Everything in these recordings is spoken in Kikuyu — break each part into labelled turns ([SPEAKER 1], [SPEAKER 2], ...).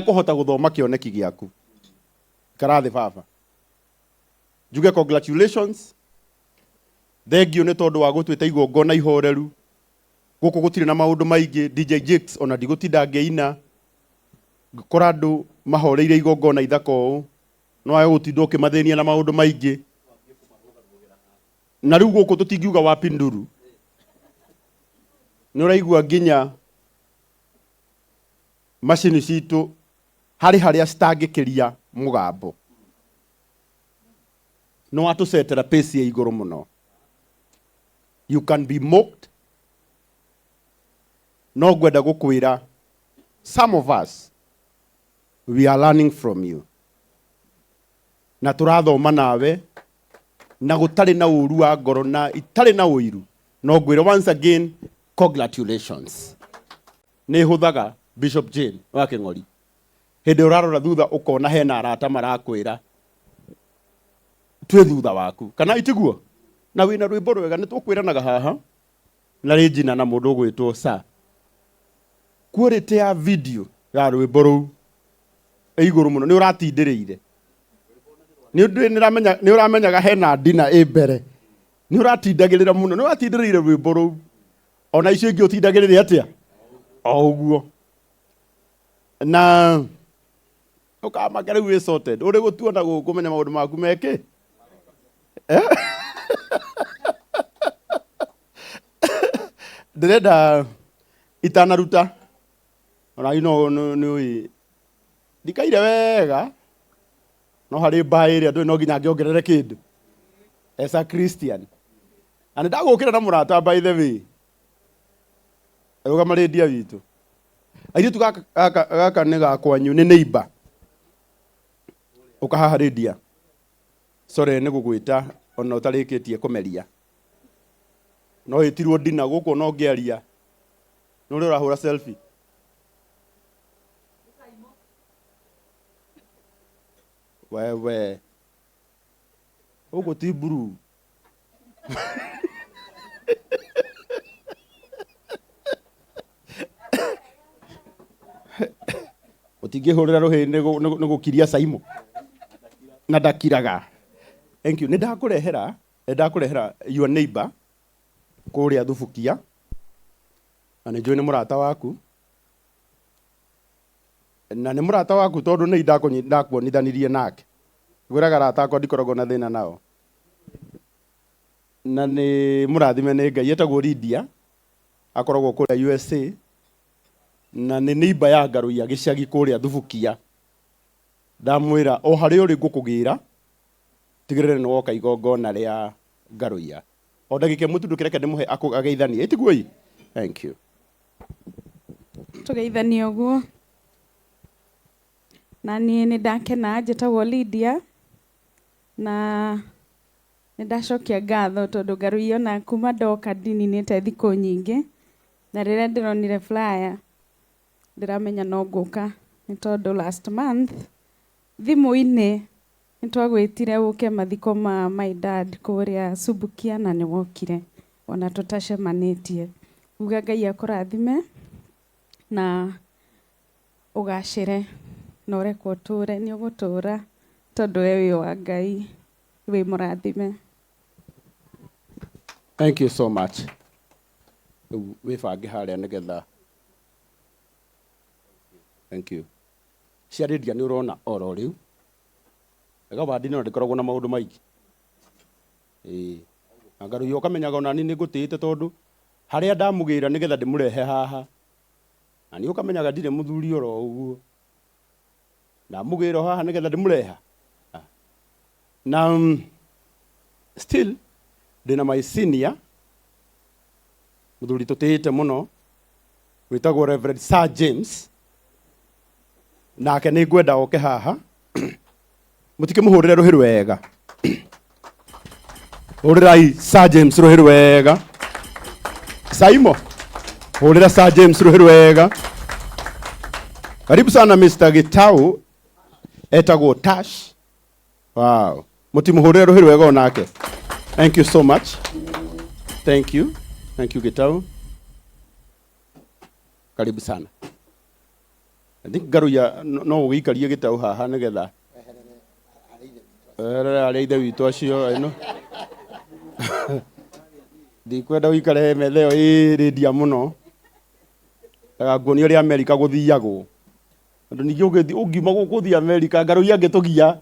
[SPEAKER 1] Kũhota gũthoma kĩoneki gĩaku. Ikara thĩ baba. Njuge congratulations. Thengiũ nĩ tondũ wa gũtwĩta igongona ihoreru. Gũkũ gũtirĩ na maũndũ maingĩ. DJ Jakes ona ndigũtinda ngĩina. Ngĩkora andũ mahoreire igongona ithaka ũũ. No wage gũtinda ũkĩmathĩnia na maũndũ maingĩ. Na rĩu gũkũ tũtingiuga wapi nduru. Nĩ ũraigua nginya macini citũ harĩ harĩa citangĩkĩria mũgambo. Nĩ watũcetera pace ya igũrũ mũno. You can be mocked. No ngwenda gũkwĩra some of us we are learning from you. Na tũrathoma nawe na gũtarĩ na ũru wa ngoro na itarĩ na ũiru. No ngwĩre once again congratulations. Nĩ hũthaga Bishop Jane wa Kĩng'ori. Hĩndĩ ũrarora thutha ũkona hena arata marakwĩra twĩ thutha waku kana itiguo na wĩna rwĩmbo rwega nĩ tũkwĩranaga haha na Regina na mũndũ ũgwĩtwo sa quality ya video ya rwĩmbo rũu ĩ igũrũ mũno nĩ ũratindĩrĩire nĩ ũndũ nĩ ũramenyaga hena ndina ĩ mbere nĩ ũratindagĩrĩra mũno nĩ ũratindĩrĩire rwĩmbo rũu ona icio ingĩ ũtindagĩrĩre atĩa o ũguo na ũkamaka rĩu wĩ sorted ũrĩ gũtuona gũkũ menya maũndũ maku mekĩ. Ndĩrenda itanaruta ona no nĩ ũĩ ndikaire wega no harĩ mbaĩ ĩrĩa ndũĩ no nginya ngĩongerere kĩndũ as a Christian. Na nĩ ndagũkĩra na mũrata by the way rũgama rĩndia witũ airĩtu gaka gaka gaka nĩ gakwanyu nĩ neighbor ũka haha rĩndia sorry nĩ gũgwĩta ona ũtarĩkĩtie kũmeria no ĩtirwo ndina gũkũ ona ũngĩaria nĩ ũrĩa ũrahũra selfie. Wewe gũkũ ti blue. Ũtingĩhũrĩra rũhĩ nĩ gũkiria Saimo na ndakiraga. Thank you. Nĩ ndakũrehera, nĩ ndakũrehera your neighbor kũrĩa Thubukia na nĩ njũĩ nĩ mũrata waku na nĩ mũrata waku tondũ nĩ ndakuonithanirie nake. Ngwĩraga arata akwa ndikoragwo na thĩna nao. Na nĩ mũrathime nĩ Ngai etagwo Lydia akoragwo kũrĩa USA na nĩ neighbor ya Ngaruiya gĩcagi kũrĩa Thubukia. Ndamwĩra o harĩa ũrĩ ngũkũgĩra tigĩrĩre nĩ woka igongona rĩa Ngaruiya. O ndagĩka ĩmwe tu ndũkĩreke ndĩmũhe ageithanie ĩtiguo ĩ? Thank you.
[SPEAKER 2] Tũgeithanie ũguo. Na niĩ nĩ ndakena njĩtagwo Lydia na Nĩ ndacokia ngatho tondũ Ngarũiya ona kuma ndoka ndininĩte thikũ nyingĩ, na rĩrĩa ndĩronire flyer ndĩramenya no ngũka nĩ tondũ last month thimũ-inĩ nĩ twagwĩtire ũke mathiko ma my dad kũrĩa Subukia na nĩ wokire ona tũtacemanĩtie. Nguga Ngai akũrathime na ũgacĩre na ũrekwo ũtũre, nĩ ũgũtũra tondũ we wĩ wa Ngai. Wĩ mũrathime.
[SPEAKER 1] Thank you so much. Rĩu wĩbange harĩa nĩgetha. Thank you. Cia Lydia nĩ ũrona oro rĩu. Wega wa ndini ndĩkoragwo na maũndũ maingĩ. Ĩĩ. Na Ngarũiya ũkamenyaga ona niĩ nĩ ngũtĩĩte tondũ harĩa ndamũgĩra nĩgetha ndĩmũrehe haha. Na niĩ ũkamenyaga ndirĩ mũthuri oro ũguo. Ndamũgĩra o haha nĩgetha ndĩmũreha. Na still ndĩna my senior mũthuri tũtĩĩte mũno wĩtagwo Reverend Sir James, nake nĩ ngwenda oke haha mũtikĩmũhũrĩre rũhĩ rwega. Hũrĩrai Sir James rũhĩ rwega. Saimo, hũrĩra Sir James rũhĩ rwega. Karibu sana Mr. Gitau, etagwo Tash. Wow. Mũtimũhũrĩre rũhĩ rwega onake. Thank you so much. Thank you. Thank you Gitau. Karibu sana. I think Ngaruiya no ũgĩikarie gĩtaũ haha nĩgetha eherere arĩa ithe witũ acio ĩno. Ndikwenda ũikare metha ĩyo ĩ rĩndia mũno. Ndagakuonia ũrĩa Amerika gũthiagwo. Tondũ ningĩ ũngiuma gũkũ ũthiĩ Amerika, Ngaruiya angĩtũgia.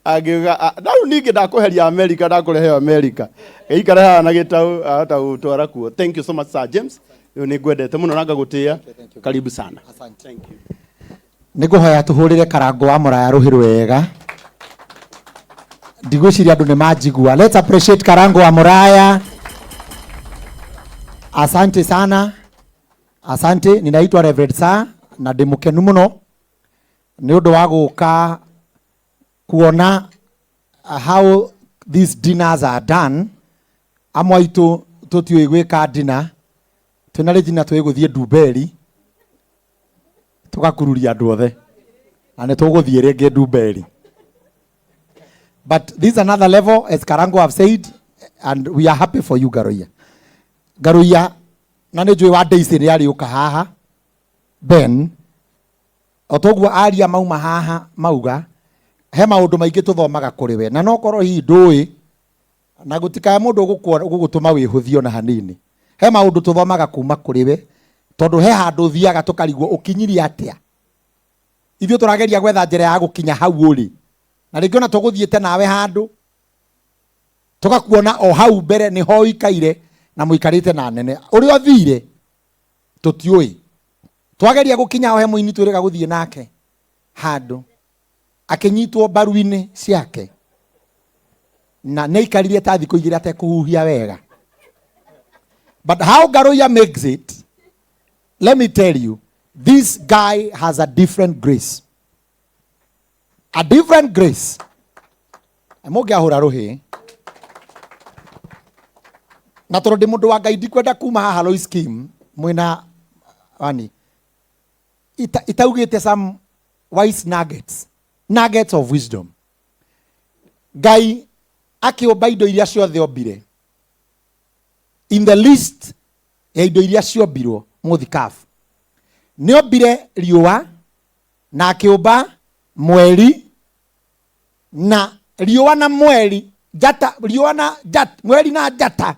[SPEAKER 1] Angiuga, "Ah, na rĩu ningĩ ndakũheria Amerika, ndakũrehe Amerika. Gĩikare haha na gĩtaũ, ahota gũtwara kuo. Thank you so much, Sir James. Rĩu nĩ ngwendete mũno na ngagũtĩa. Karibu sana. Thank you.
[SPEAKER 3] Nä ngå hoya tå hå rä re Karango wa Mũraya rũhĩ rwega. Ndigwĩciria andũ nĩ manjigua. Let's appreciate Karango wa Mũraya. Asante sana, asante. Ninaitwa Reverend Sir na ndĩ mũkenu mũno nĩ ũndũ wa gũka kuona how these dinners are done. Amwe aitũ tũtiũĩ gwĩka dinner, twĩna Regina tũĩ gũthiĩ Ndumberi tugakururia andũ othe na nĩ tũgũthiĩ rĩngĩ Ndumberi. But this is another level, as Karango have said, and we are happy for you, Ngaruiya. Ngaruiya, na nĩ njũĩ wa Daisy nĩ arĩũka haha Ben o toguo aria mauma haha mauga he maũndũ maingĩ tũthomaga kũrĩ we, na no korwo hihi ndũĩ na gũtikae mũndũ ũgũgũtũma wĩhũthio na hanini. He maũndũ tũthomaga kuma kũrĩ we, tondũ he handũ ũthiaga tũkarigwo ũkinyirie atĩa. Ithuĩ tũrageria gwetha njĩra ya gũkinya hau ũrĩ, na rĩngĩ ona tũgũthiĩte nawe handũ tũgakuona o hau mbere nĩho ũikaire na mũikarĩte na nene ũrĩa ũthire tũtiũĩ. Twageria gũkinya ho, he mũini twĩrĩga gũthiĩ nake handũ akĩnyitwo mbaru-inĩ ciake na nĩ aikarire ta thikũ 2 atekũhuhia wega. But how Ngaruiya makes it, let me tell you, this guy has a different grace, a different grace. Mũngĩahũra rũhĩ na tondũ ndĩ mũndũ wa Ngai, ndikwenda kuma haha Lois Kim mwĩna ani itaugĩte some wise nuggets, nuggets of wisdom. Ngai akĩũmba indo iria ciothe ombire, in the list ya indo iria ciombirwo mũthikabu, nĩ ombire riũa na akĩũmba mweri, na riũa na mweri, njata, riũa na njata, mweri na njata,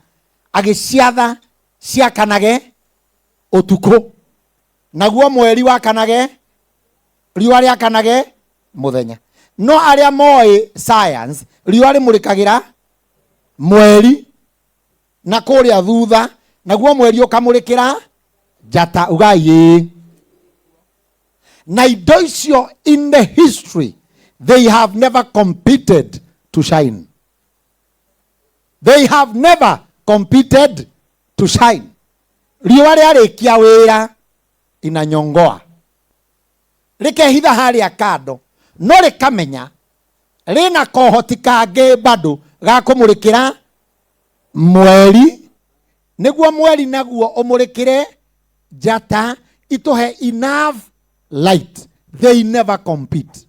[SPEAKER 3] agĩciatha ciakanage ũtukũ, naguo mweri wakanage, riũa rĩakanage mũthenya. No arĩa moĩ science, riũa rĩmũrĩkagĩra mweri na kũrĩa thutha, naguo mweri ũkamũrĩkĩra njata. Ugai ĩĩ. Na indo icio, in the history, they have never competed to shine. They have never competed to shine. Riũa rĩarĩkia wĩra inanyongoa, rĩkehitha harĩa kando, no rĩkamenya rĩna kohoti kangĩ bado ga kũmũrĩkĩra mweri, nĩguo mweri naguo ũmũrĩkĩre njata, itũhe enough light. They never compete.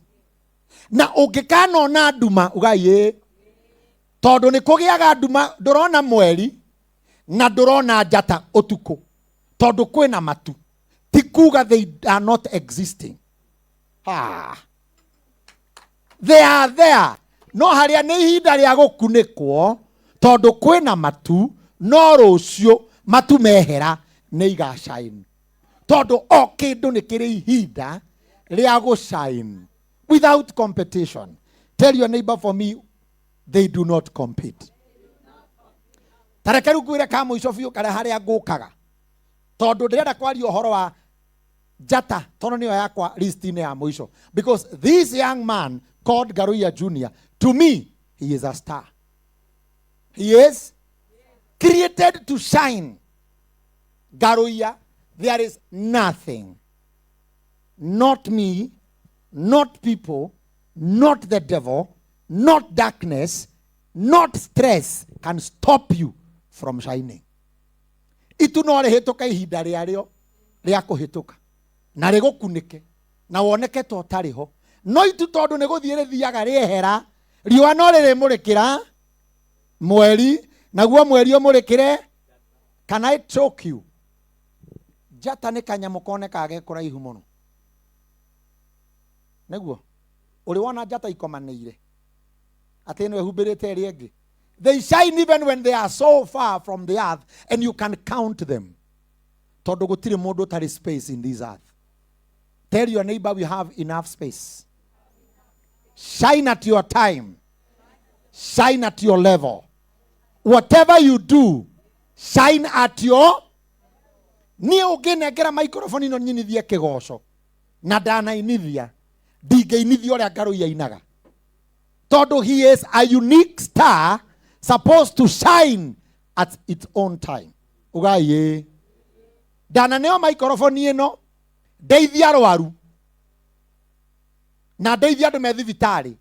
[SPEAKER 3] Na ũngĩkanona nduma, ugai ĩĩ, tondũ nĩ kũgĩaga nduma, ndũrona mweri na ndũrona njata ũtukũ tondũ kwĩna matu, ti kuga they are not existing. Ah. They are there, no harĩa nĩ ihinda rĩa gũkunĩkwo tondũ kwĩna matu, no rũciũ matu mehera nĩ igashine, tondũ o kĩndũ nĩ kĩrĩ ihinda rĩa gũshine without competition. Tell your neighbor for me, they do not compete. Tareke rĩu ngwĩre ka mũico biũ karĩa harĩa ngũkaga, tondũ ndĩrenda kwaria ũhoro wa njata, tondũ nĩyo yakwa list-inĩ ya mũico, because this young man called Ngaruiya Junior, to me he is a star. He is created to shine. Ngaruiya, there is nothing, not me, not people, not the devil, not darkness, not stress can stop you from shining. Itu no rĩhĩtũka ihinda rĩarĩo rĩa kũhĩtũka na rĩgũkunĩke na woneke ta ũtarĩ ho, no itu tondũ nĩ gũthiĩ rĩthiaga rĩehera, riũa no rĩrĩmũrĩkĩra mweri, naguo mweri ũmũrĩkĩre. Can I choke you? Njata nĩ kanyamũ konekaga ge kũraihu mũno. Nĩguo ũrĩ wona njata ikomanĩire atĩ ĩno ĩhumbĩrĩte ĩrĩa ĩngĩ. They shine even when they are so far from the earth, and you can count them, tondũ gũtirĩ mũndũ ũtarĩ space in this earth. Tell your neighbor, "We have enough space." Shine at your time, shine at your level. Whatever you do, shine at your. Niĩ ũngĩnengera microphone ĩno nyinithie kĩgoco na ndanainithia, ndingĩinithia ũrĩa Ngarũi ainaga, tondũ he is a unique star supposed to shine at its own time. Ugai ĩ. Ndananeo microphone ĩno ndeithie arwaru na ndeithie andũ me thibitarĩ,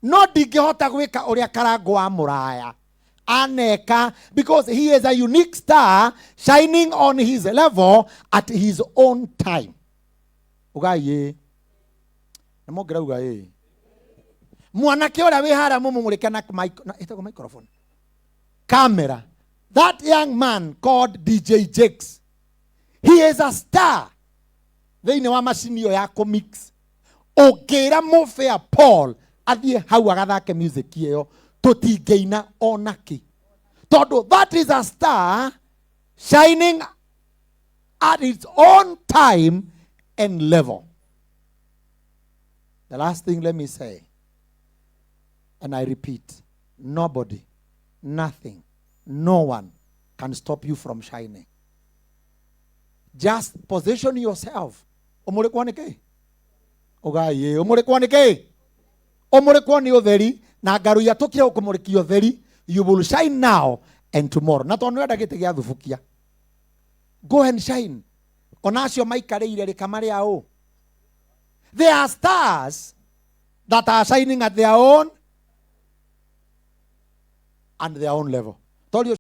[SPEAKER 3] no ndingĩhota gwĩka ũrĩa Karango wa Mũraya aneka, because he is a unique star shining on his level at his own time. Ugai ĩ. Nĩ mũngĩrauga ĩ. Mwanake ũrĩa wĩ harĩa mũmũmũrĩke na na ĩtagwo microphone, camera, that young man called DJ Jakes, he is a star thĩinĩ wa macini ĩyo ya kũmix. Ũngĩra mũbĩa Paul athiĩ hau agathake music ĩyo, tũtingĩina onakĩ, tondũ that is a star shining at its own time and level. The last thing, let me say, and I repeat, nobody, nothing, no one can stop you from shining. Just position yourself. Ũmũrĩkwo nĩ kĩ? Ũgai, ũmũrĩkwo nĩ kĩ? Ũmũrĩkwo nĩ ũtheri na ngaruia tũkire gũkũmũrĩkia ũtheri. You will shine now and tomorrow. Na tondũ nĩwenda gĩtĩ gĩa thubukia, go and shine. Ona acio maikarĩire rĩka marĩa ũ, there are stars that are shining at their own and their own level. Torio.